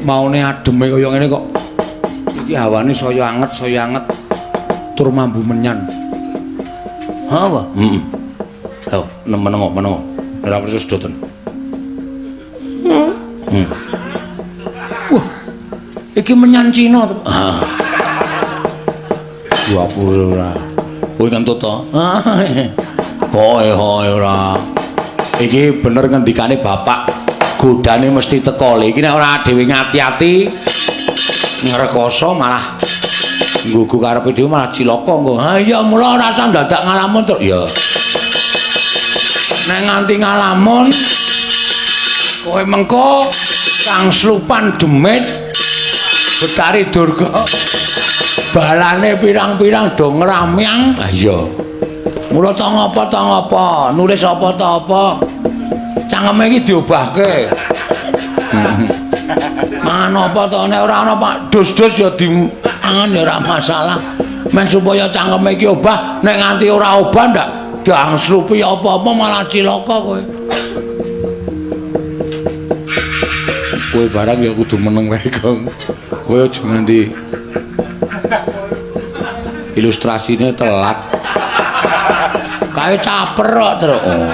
Maune ademe kaya ngene kok. Iki hawane saya anget tur mambu menyan. Ha apa? Heeh. Ayo, menengo, menengo. Ora perlu sedoten. Wah. Iki menyan Cina to. Ah. Dua ora. Kowe kentut to? Koe hoe ora. Iki bener ngendikane bapak. Godane mesti teko. Iki nek ora dhewe ngati-ati ngrekoso malah nggugu karepe dhewe malah cilaka engko. Ha iya mula ora usah dadak ngalamun to. Ya. Nek nganti ngalamun kowe mengko kang slupan demit Betari Durga balane pirang-pirang do ngramyang. Ha iya. Mula ta ngapa, nulis apa ta apa. Cangkeme iki diobahke. Mangan apa to nek ora ana Pak dus-dus ya diangan ya ora masalah. Men supaya cangkeme iki obah, nek nganti ora obah ndak dang slupi apa-apa malah cilaka kowe. Kowe barang ya kudu meneng wae, Gong. Kowe aja nganti ilustrasine telat. Kae caper kok, Truk. Oh.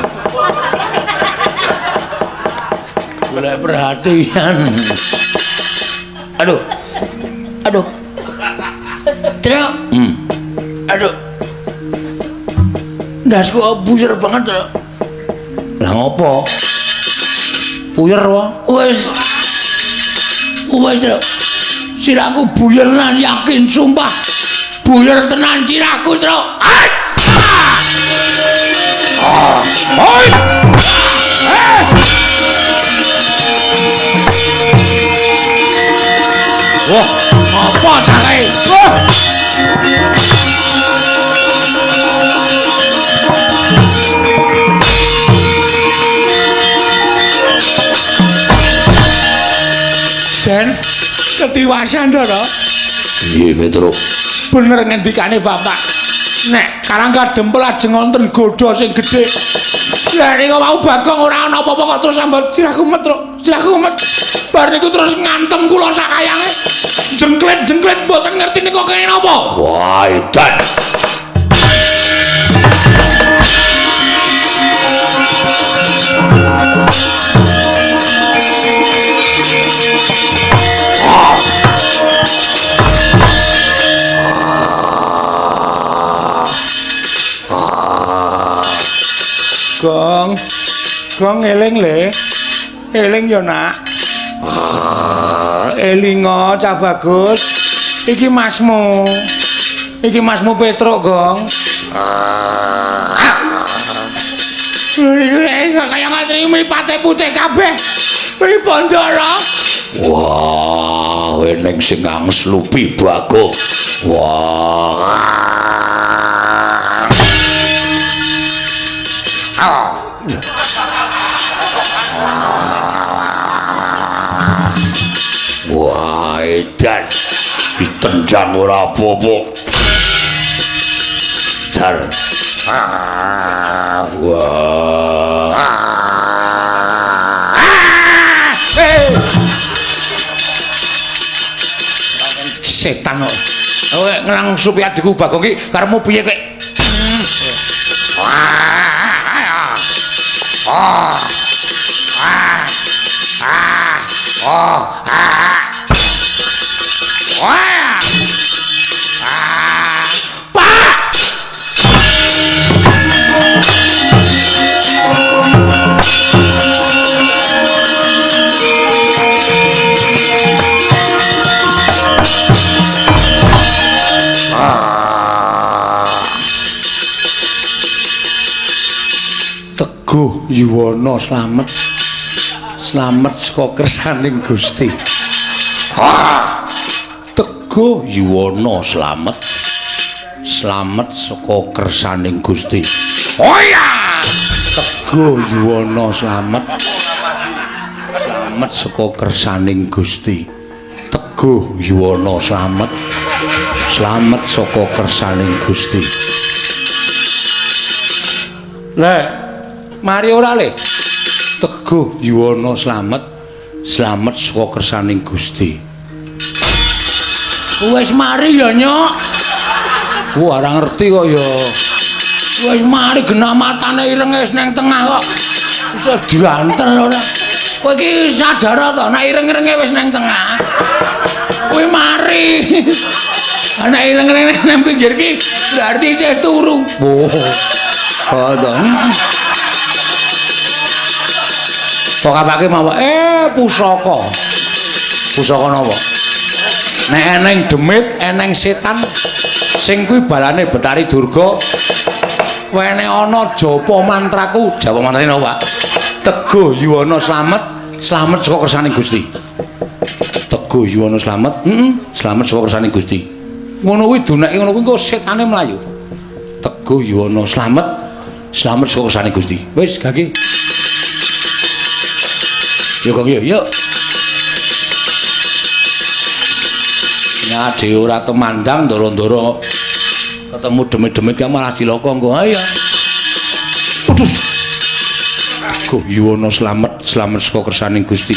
Golek perhatian. Aduh. Aduh. Truk. Aduh. Ndasku buyer banget, Truk. Lah ngopo? Puyer wae. Wis. Wis, Truk. Sirahku buyer tenan yakin sumpah. Buyer tenan sirahku, Truk. Ah! Oi! Eh! Wah, apa cakae? Wah! Den, ketiwasan to? Piye, Petruk? Bener ngendikane bapak. Nek Karangga Dempel ajeng wonten godha sing gedhe. Lah nika wau Bagong ora ana apa-apa kok terus sambat sirahku met, Truk. Sirahku met. Bar niku terus ngantem kula sakayange. Jengklet-jengklet mboten ngerti nika kene napa. Wah, edan. Gong. Gong eling le. Eling ya, Nak. Elingo cah bagus. Iki masmu. Iki masmu Petruk, Gong. Iki kaya ngatri mripate putih kabeh. Pripun, Ndara? Wah, eneng sing angslupi Bagong. Wah. Wah, edan. Ditendang ora apa-apa. Dar. Wah. Setan kok. Kowe ngrangsupi adikku Bagong iki karepmu piye kowe? Ah. Ah. Ah. Oh. Ah. Wah. Ah. Pak. Teguh Yuwana slamet. Slamet saka kersaning Gusti. Teguh Yuwana slamet. Slamet saka kersaning Gusti. Oh iya. Teguh Yuwana slamet. Slamet saka kersaning Gusti. Teguh Yuwana slamet. Slamet saka kersaning Gusti. Le, mari ora le? Teguh Yuwana slamet. Slamet saka kersaning Gusti. Wis mari ya, Nyok. Wah, ora ngerti kok ya. Wis mari genah matane ireng wis nang tengah kok. Wis diantel ora. Kowe iki sadar to nek ireng-irenge wis nang tengah. Kowe mari. Ana ireng-ireng nang pinggir iki berarti isih turu. Oh. Oh to. Kok kapake mawon pusaka. Pusaka napa? Nek eneng demit, eneng setan sing kuwi balane Betari Durga. Wene ana japa mantraku, japa mantrane napa, Pak? Teguh Yuwana slamet, slamet saka kersane Gusti. Teguh Yuwana slamet, slamet saka kersane Gusti. Ngono kuwi duneke ngono kuwi engko setane mlayu. Teguh Yuwana slamet, slamet saka kersane Gusti. Wis gage. Yo Gong yo, yuk. Nah, dhewe ora temandang ndoro-ndoro ketemu demit-demit kae malah cilaka engko. Ayo. Aduh. Teguh Yuwana slamet, slamet saka kersaning Gusti.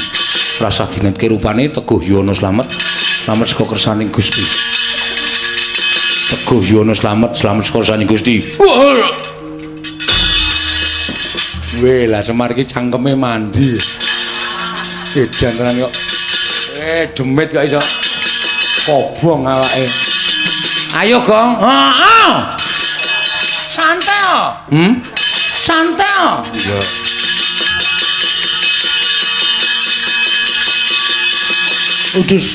Rasah dingetke rupane Teguh Yuwana slamet, slamet saka kersaning Gusti. Teguh Yuwana slamet, slamet saka kersaning Gusti. Weh, lah Semar iki cangkeme mandi. Edan tenan kok. Demit kok iso kobong awake. Ayo, Gong. Heeh. Santai. Santai. Iya. Udus.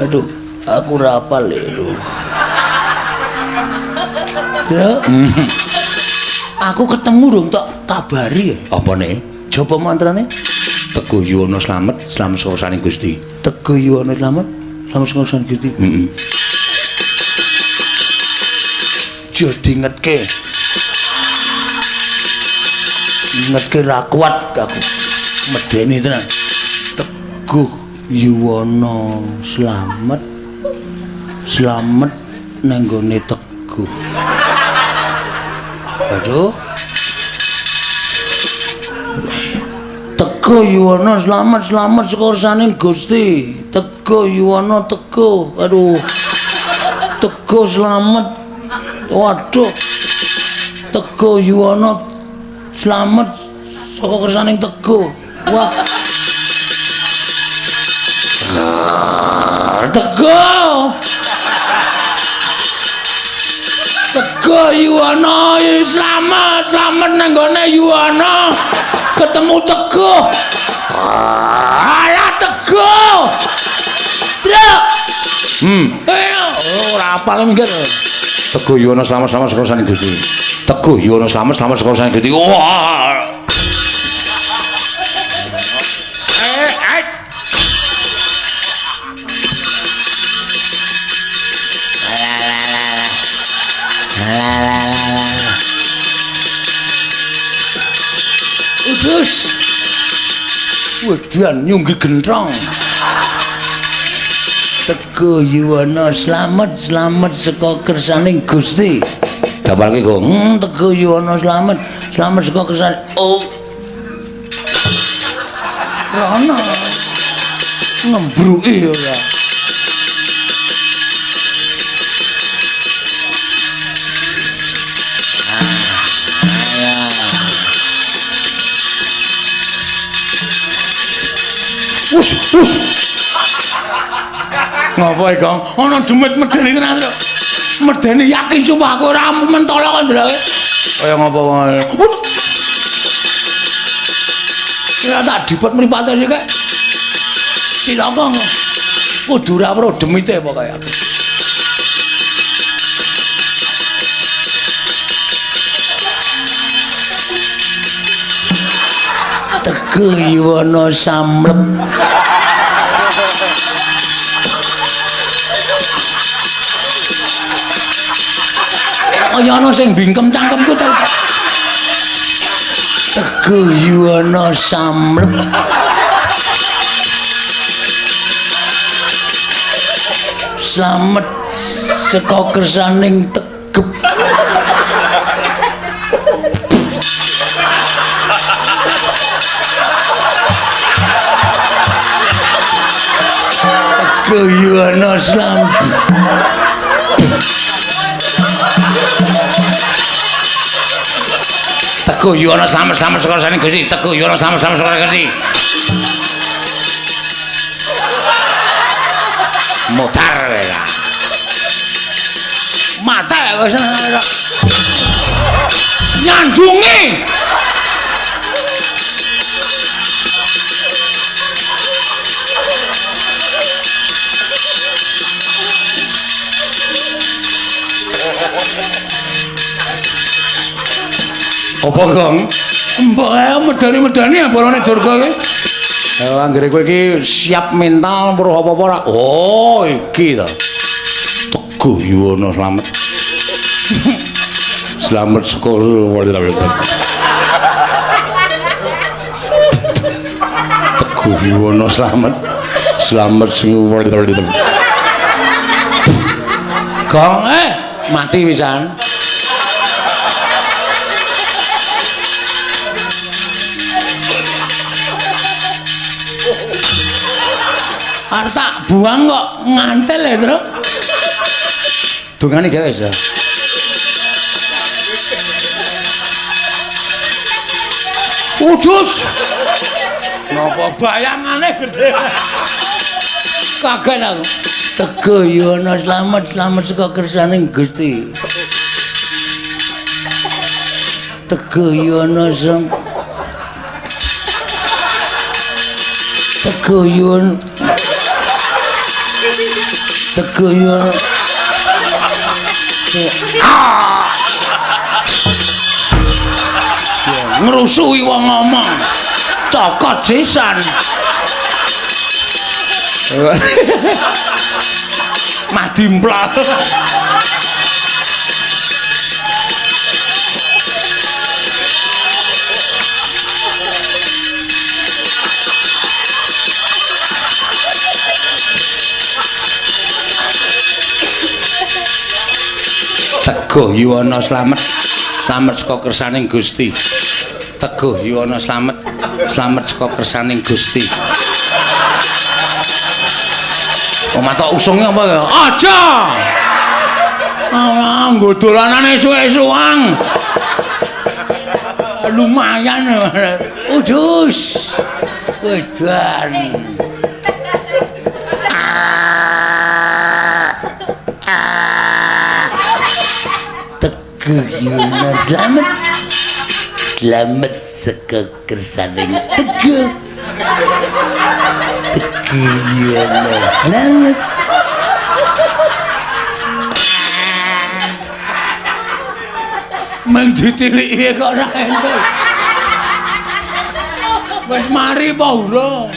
Aduh, aku ora hafal lho. Truk. Aku ketemu dong tak kabari ya. Apa nih? Japa mantrane? Teguh Yuwana slamet, slamet saka kersaning Gusti. Teguh Yuwana slamet, slamet saka kersaning Gusti. Heeh. Jo dingetke. Ngetke ra kuat aku. Medeni tenan. Teguh Yuwana slamet, slamet nang nggone Teguh. Aduh. Teguh Yuwana slamet, slamet saka kersaning Gusti. Teguh Yuwana teguh. Aduh. Teguh slamet. Waduh. Teguh Yuwana slamet saka kersaning Teguh. Wah. Teguh. Teguh Yuwana slamet, slamet nang nggone Yuwana. Ketemu Teguh. Alah Teguh. Truk. Ora hafal minggir. Teguh Yuwana slamet, slamet saka kersaning Gusti. Teguh Yuwana slamet, slamet saka kersaning Gusti. Wah. Udus. Wedan nyunggi gentrong. Teguh Yuwana slamet, slamet saka kersaning Gusti. Dapalke, Gong. Teguh Yuwana slamet, slamet saka kersane. Oh. Rono. Ngembruki ora. Wus, wus. Ngopo iki, Gong? Ana demit medeni tenan lho. Medeni yakin sumpah aku ora mentolo kok ndeloke. Kaya ngopo wae. Ya tak dipet mripate sik. Cilaka. Kudu ora weruh demite pokoke aku. Teguh Yuwana samlep. Kaya ana sing bingkem cangkemku ta. Teguh Yuwana samlep. Slamet saka kersaning Tegep. Teguh Yuwana slamet. Teguh Yuwana slamet slamet saka saning Gusti. Teguh Yuwana slamet slamet saka Gusti. Mutar kowe. Mata wis nyandungi. Apa, Gong? Mbok ae medani-medani abalane Durga iki. Ya anggere kowe iki siap mental weruh apa-apa ora? Oh, iki to. Teguh Yuwana slamet. Slamet saka Teguh Yuwana slamet. Slamet sing Gong, mati pisan. Arep tak buang kok ngantel ya, Truk. Dungane gawe wis. Udus. Napa bayangane gedhe. Kaget aku. Teguh Yuwana slamet slamet saka kersaning Gusti. Teguh Yuwana slamet. Teguh Yuwana. Teguh Yuwana. Ngrusuhi wong ngomong. Cokot sisan. Mah dimplok. Teguh Yuwana slamet slamet saka kersaning Gusti. Teguh Yuwana slamet slamet saka kersaning Gusti. Omah tok usunge apa ya? Aja. Ah, nggo dolanane esuk-esukan. Lumayan. Udus. Wedan. Teguh Yuwana slamet slamet saka kersaning Teguh. Teguh Yuwana slamet. Meng ditiliki kok ora entuk. Wis mari apa urung?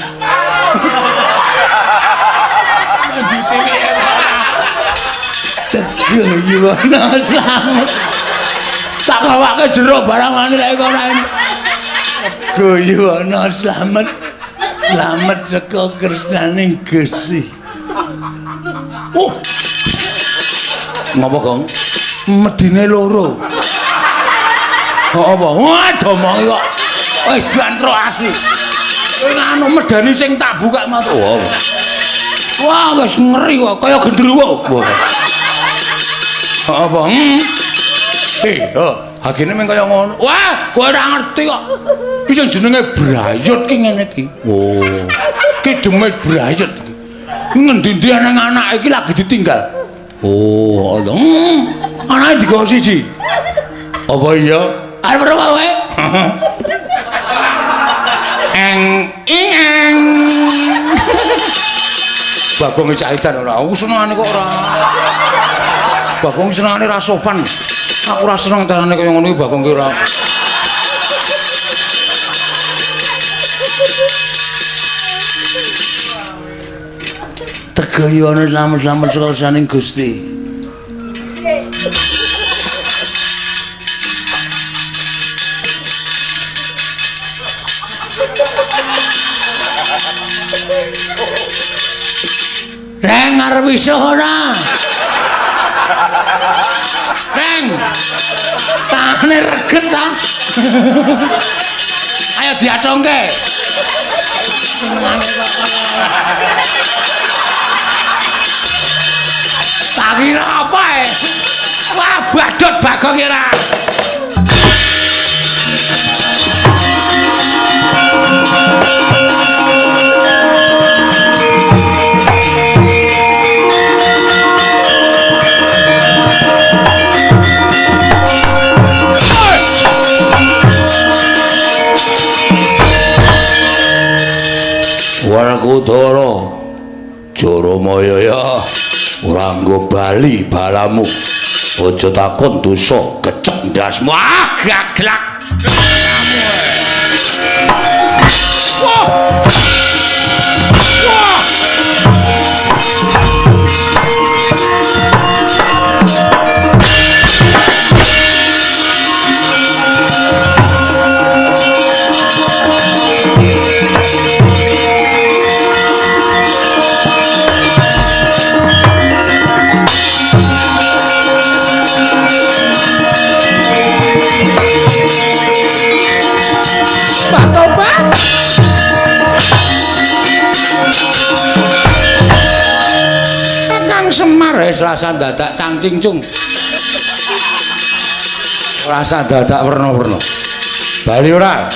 Meng ditiliki kok ora. Teguh Yuwana slamet. Tak gawake jeruk barang ngene lek kok ora entuk. Teguh Yuwana slamet slamet saka kersaning Gusti. Ngopo, Gong? Medine loro. Kok apa? Wah, domongi kok. Wis jantro asli. Kowe nganu medeni sing tak buka matu. Oh. Wah, wis ngeri kok kaya gendruwo. Wah. Apa? Hagene mung kaya ngono. Wah, kowe ora ngerti kok. Iki sing jenenge brayut ki ngene iki. Oh. Ki demit brayut iki. Ngendi-endi nang anake iki lagi ditinggal. Oh, ngono. Anake digawa siji. Apa iya? Arep ora kowe? Eng ing eng. Bagong caitan ora. Aku senengane kok ora. Bagong senengane ra sopan. Aku ora seneng carane kaya ngono iki Bagong ki ora. Teguh Yuwana slamet-slamet saka saning Gusti. Reng arep iso ora? Reng. Tangane reget ta. Ayo diatongke. Iki apa e? Wah, badut Bagong ora. Werkudara Jaramaya ya ora nggo bali balamu. Aja takon dosa kecek ndasmu. Ah, gaglak. Wah. Wah. Pak Tobat. Kakang Semar wis rasa dadak cangcingcung. Rasa dadak werna-werna. Bali ora?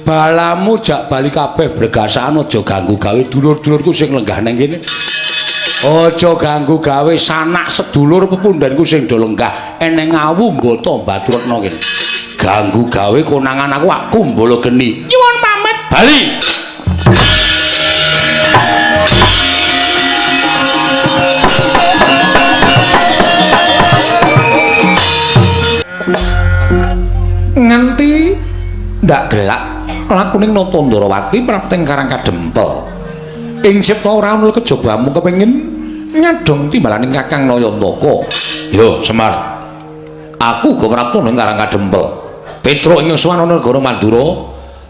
Balamu jak bali kabeh bregasan aja ganggu gawe dulur-dulurku sing lenggah nang kene. Aja ganggu gawe sanak sedulur pepundhenku sing do lenggah eneng awu mbata Baturetna kene. Ganggu gawe konangan aku aku mbala geni. Nyuwun pamit. Bali. Nganti ndak gelak lakuning Nata Ndrawati prapteng Karang Kadempel. Ing cipta ora ana kejabamu kepengin nyadong timbalaning Kakang Nayantaka. Yo Semar. Aku uga prapta ning Karang Kadempel. Petruk ing sowan ana negara Mandura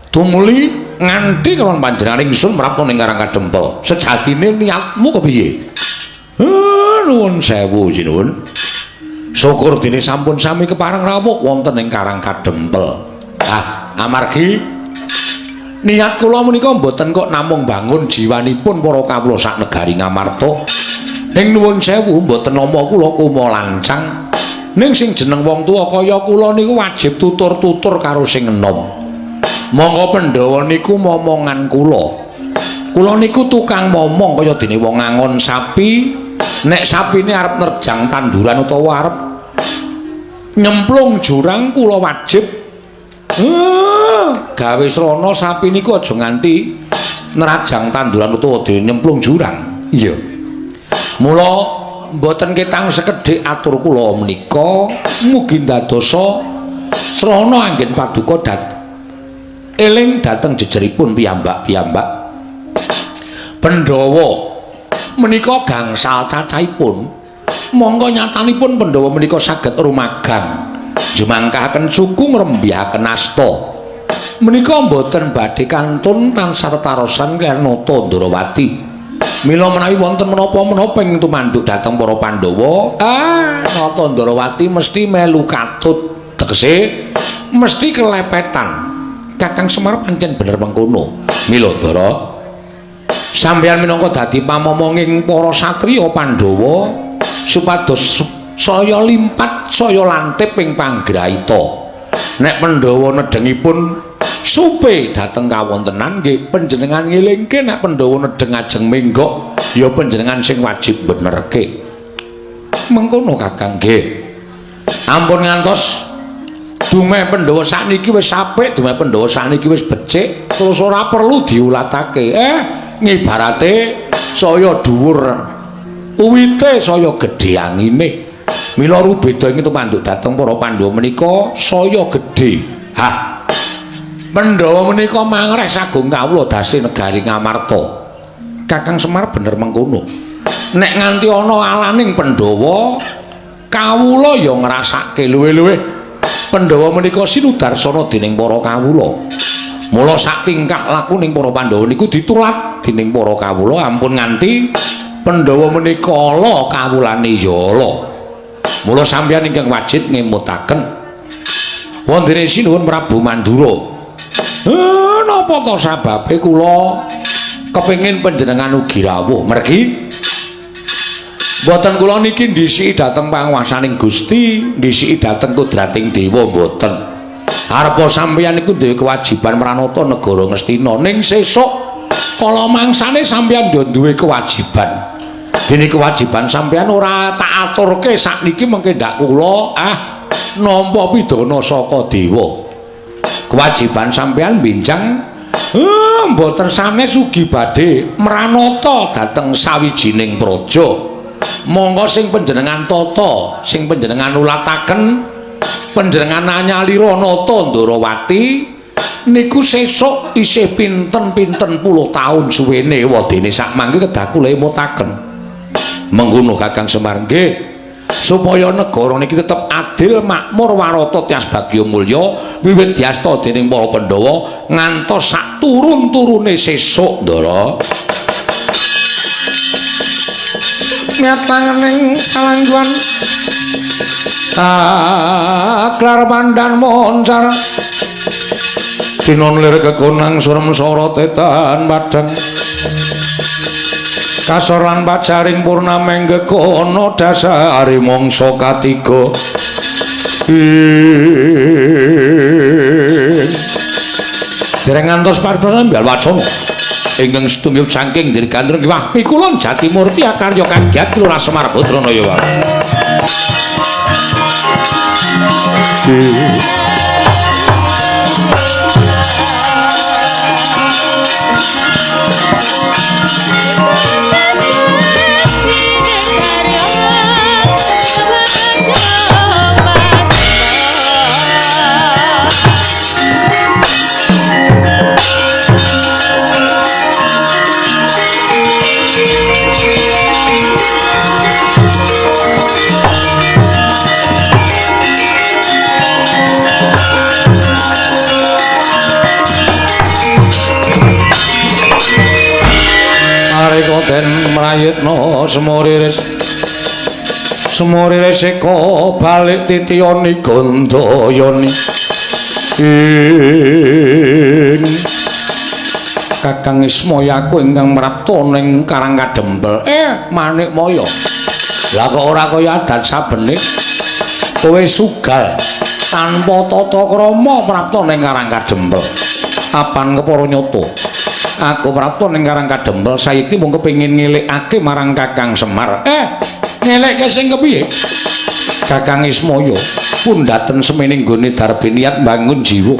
tumuli nganti kelawan panjenengan ingsun prapta ning Karang Kadempel. Sejatine niatmu kepiye? Nuwun sewu sinuwun. Syukur dene sampun sami kepareng rawuh wonten ing Karang Kadempel. Ah, amargi niat kula menika mboten kok namung bangun jiwanipun para kawula sak negari Ngamarta. Ning nuwun sewu mboten nama kula kuma lancang. Ning sing jeneng wong tuwa kaya kula niku wajib tutur-tutur karo sing enom. Monggo Pandhawa niku momongan kula. Kula niku tukang momong kaya dene wong ngangon sapi. Nek sapine arep nerjang tanduran utawa arep nyemplung jurang kula wajib gawe srana sapi niku aja nganti nerajang tanduran utawa dene nyemplung jurang. Iya. Mula mboten ketang sekedhik atur kula menika mugi ndadosa srana anggen paduka eling dhateng jejeripun piyambak-piyambak. Pandhawa menika gangsal cacahipun. Monggo nyatanipun Pandhawa menika saged rumagang jumangkahaken suku ngrembyahaken asta. Menika mboten badhe kantun tansah tetarosan kaliyan Nata Ndrawati. Mila menawi wonten menapa-menapa ing tumanduk dhateng para Pandhawa, Nata Ndrawati mesti melu katut, tegese mesti kelepetan. Kakang Semar pancen bener mengkono. Mila Ndara, sampeyan minangka dadi pamomonging para satriya Pandhawa supados saya limpat saya lantip ing panggraita. Nek Pandhawa nedhengipun supe dhateng kawontenan nggih panjenengan ngelingke, nek Pandhawa nedheng ajeng menggok ya panjenengan sing wajib benerke. Mengkono Kakang nggih. Ampun ngantos dumeh Pandhawa sakniki wis apik, dumeh Pandhawa sakniki wis becik, terus ora perlu diulatake. Ngibarate saya dhuwur uwite saya gedhe angine. Mila rubeda ing tumanduk dhateng para Pandhawa menika saya gedhe. Hah. Pandhawa menika mangres agung kawula dase negari Ngamarta. Kakang Semar bener mengkono. Nek nganti ana alaning Pandhawa, kawula ya ngrasake luwih-luwih. Pandhawa menika sinudarsana dening para kawula. Mula sak tingkah lakuning para Pandhawa niku ditulat dening para kawula, ampun nganti Pandhawa menika ala kawulane ya ala. Mula sampeyan ingkang wajib ngemutaken wondene sinuwun Prabu Mandura. Napa to sababe kula kepengin panjenengan ugi rawuh? Mergi Mboten kula niki ndhisiki dhateng panguwasaning Gusti, ndhisiki dhateng kodrating dewa mboten. Arepa sampeyan niku duwe kewajiban mranata negara Ngastina ning sesuk kala mangsane sampeyan yo duwe kewajiban. Dene kewajiban sampeyan ora tak aturke sakniki mengke ndak kula nampa pidana saka dewa. Kewajiban sampeyan benjang mboten sanes ugi badhe mranata dhateng sawijining praja. Monggo sing panjenengan tata, sing panjenengan ulataken, panjenengan anyalira nata Ndorowati niku sesuk isih pinten-pinten puluh taun suwene wadene sak mangke kedah kula emutaken. Mengkono Kakang Semar nggih, supaya negara niki tetep adil, makmur, warata, tias bagya mulya wiwit diasta dening para Pandhawa ngantos sak turun-turune sesuk Ndara. Nyatangening kalangguan aklar pandan moncar tinon lir kekonang surem sorot etan padang kasor lan pajaring purnameng gekono dasari mangsa katiga dereng ngantos paripurna mbal wacana ingkang setumiyup saking Dirgantara Kiwah Pikulon Jatimurti akarya kagiat Lurah Semar Badranaya. Den mrayitna semuriris semuriris eka balik titiyani gandayani ing Kakang Ismaya aku ingkang mrapta ning Karang Kadempel. Manikmaya, lah kok ora kaya adat sabene kowe sugal tanpa tata krama prapta ning Karang Kadempel. Apan kepara nyata aku prapta ning Karang Kadempel saiki mung kepengin ngelikake marang Kakang Semar. Ngelikke sing kepiye? Kakang Ismaya pundhaten semene nggone darbe niat mbangun jiwa.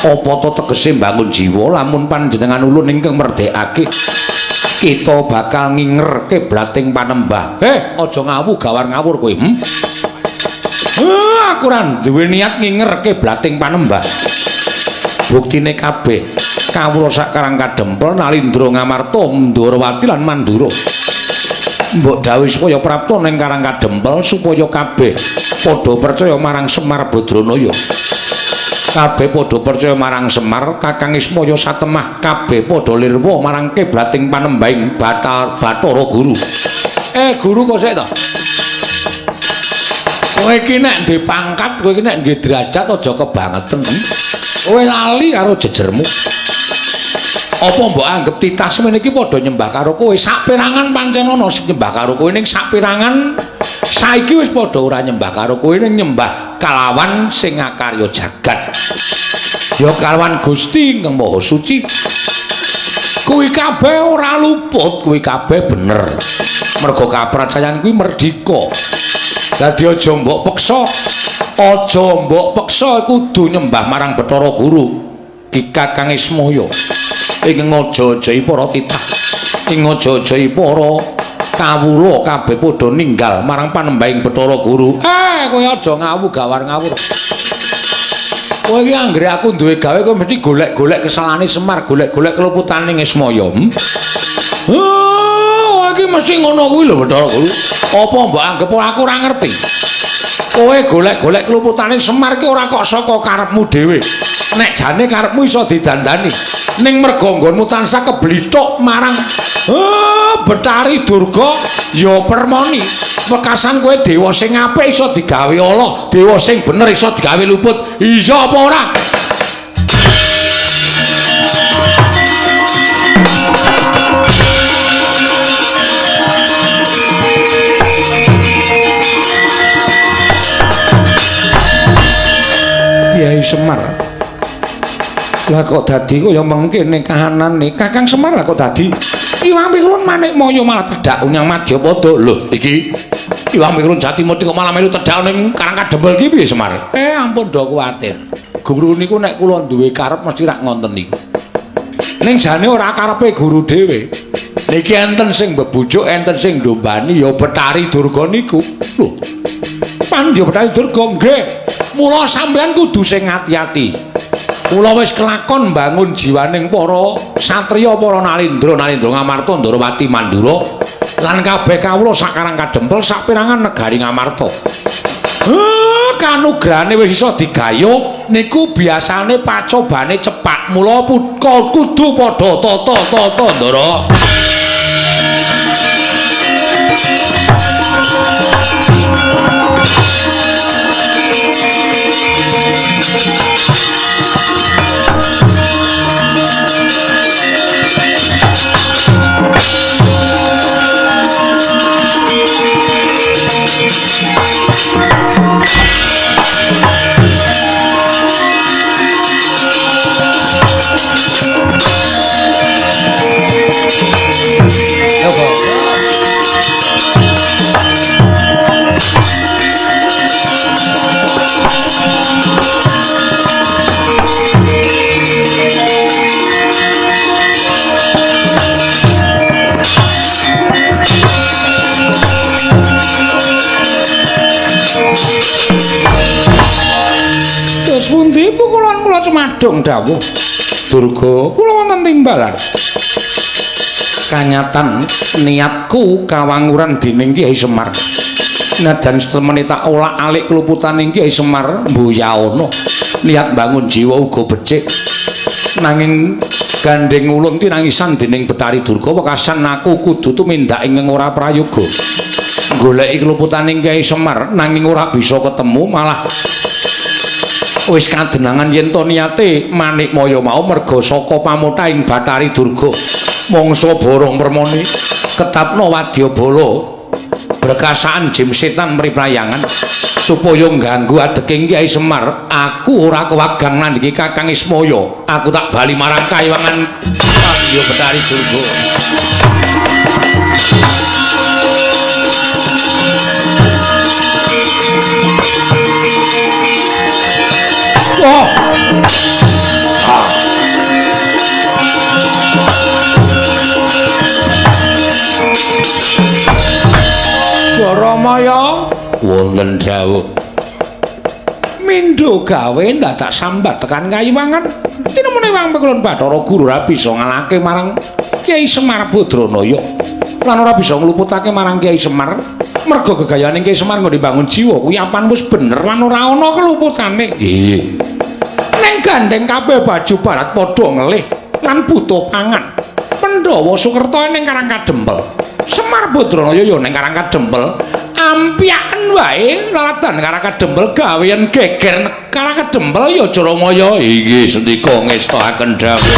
Apa to tegese mbangun jiwa lamun panjenengan ulun ingkang merdekake kita bakal nginger kiblating panembah. Aja ngawu gawar ngawur kowe. Aku ora duwe niat nginger kiblating panembah. Buktine kabeh kawula sak Karang Kadempel Nalindra Ngamarta Ndorowati lan Mandura. Mbok dawuh supaya prapta ning Karang Kadempel supaya kabeh padha percaya marang Semar Badranaya. Kabeh padha percaya marang Semar, Kakang Ismaya satemah kabeh padha lirwa marang kiblating panembahing Bathara Guru. Guru kok sik to? Kowe iki nek ndek pangkat, kowe iki nek ndek derajat aja kebangeten. Kowe lali karo jejermu. Apa mbok anggep titah semene iki padha nyembah karo kowe? Saperangan pancen ana sing nyembah karo kowe, ning saperangan saiki wis padha ora nyembah karo kowe, ning nyembah kalawan sing ngakarya jagat. Ya kalawan Gusti ingkang Maha Suci. Kuwi kabeh ora luput, kuwi kabeh bener. Mergo kapracayan kuwi merdika. Dadi aja mbok peksa, aja mbok peksa kudu nyembah marang Bathara Guru Ki Kakang Ismaya. Ing ngaja-ajahi para titah, ing ngaja-ajahi para kawula kabeh padha ninggal marang panembahing Bathara Guru. Kowe aja ngawu gawar ngawur. Kowe iki anggere aku duwe gawe kowe mesti golek-golek kesalahane Semar, golek-golek keluputane Ismaya. Kowe iki mesti ngono kuwi lho Bathara Guru. Apa mbok anggep aku ora ngerti? Kowe golek-golek keluputane Semar ki ora kok saka karepmu dhewe. Nek jane karepmu iso didandani. Ning merga nggonmu tansah keblithuk marang Betari Durga ya permoni. Wekasan kowe dewa sing apik iso digawe ala, dewa sing bener iso digawe luput. Iya apa ora? Semar. Lah kok dadi kaya mengkene kahanane Kakang Semar lah kok dadi Iwang Pikulun Manikmaya malah tedhak nyang Madyapada. Lho, iki Iwang Pikulun Jatimurti kok malah melu tedhak ning Karang Kadempel iki piye Semar? Ampun do kuwatir. Guru niku nek kula duwe karep mesti rak ngonten niku. Ning jane ora karepe guru dhewe. Niki enten sing bebujuk, enten sing ndombani ya Betari Durga niku. Lho. Pandya Betari Durga nggih. Mula sampeyan kudu sing ati-ati. Mula wis kelakon mbangun jiwaning para satriya, para nalindra, nalindra Ngamarta, Ndarawati Mandura lan kabeh kawula sak Karang Kadempel saperangan negari Ngamarta. Kanugrahane wis iso digayuh niku biasane pacobane cepak. Mula kudu padha tata-tata, Ndara. Terus pundi pukulan kula cumadung dawuh Durga, kula wonten timbalan. Kanyatan niatku kawanguran dening Kyai Semar. Najan setemene tak olak-alik kluputaning Kyai Semar mbuyaana. Niat bangun jiwa uga becik. Nanging gandeng ulun tinangisan dening Betari Durga wekasan aku kudu tumindak ing ora prayoga. Goleki kluputaning Kyai Semar nanging ora bisa ketemu, malah wis kadenangan yen to niate Manikmaya mau merga saka pamothahing Bathari Durga. Mangsa borong permoni ketapna wadyabala berkasaan jim setan mriprayangan supaya ngganggu adeking Kyai Semar. Aku ora kewagang nandhingi Kakang Ismaya. Aku tak bali marang kayiwangan Pandya Bathari Durga. Oh. Ah. Jaramaya wonten dawuh. Mindho gawe dadak sambat tekan kayiwangan. Tinemune Wang Pikulun Bathara Guru ora bisa ngalahke marang Kyai Semar Badranaya. Lan ora bisa ngluputake marang Kyai Semar. Merga gegayane Kyai Semar nggone bangun jiwa kuwi apan wis bener lan ora ana keluputane. Nggih. Ning gandeng kabeh baju barat padha ngelih lan butuh pangan. Pandhawa Sukerta ning Karang Kadempel. Semar Badranaya ya ning Karang Kadempel. Ampyaken wae laladan Karang Kadempel gawean geger Karang Kadempel ya Jaramaya. Inggih sendika ngestokaken dawuh.